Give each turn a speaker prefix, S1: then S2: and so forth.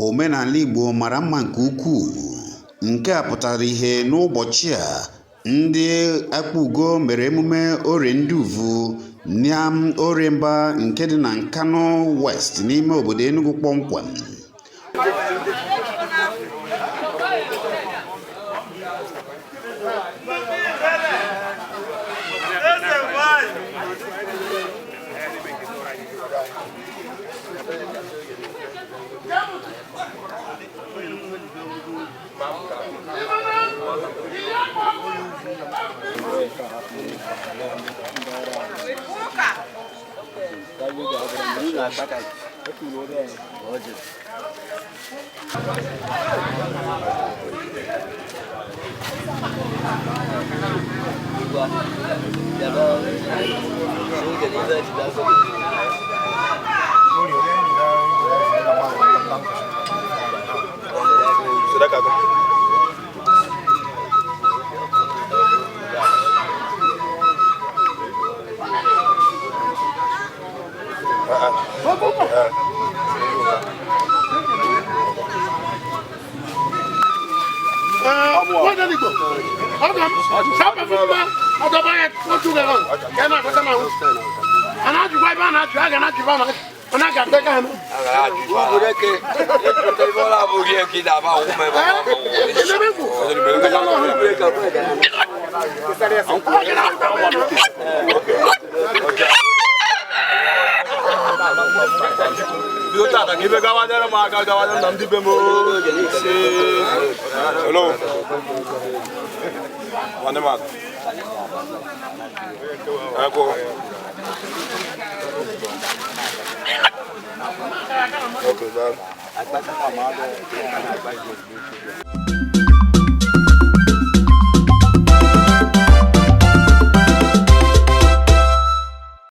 S1: Omenala Igbo mara mma nke ukwuu. Nke a pụtara ihe n'ụbọchị a ndị Akpugo mere emume Orie Ndị Uvu n'Orie Mba nke dị na Nkanu West n'ime obodo Enugu kpọmkwem.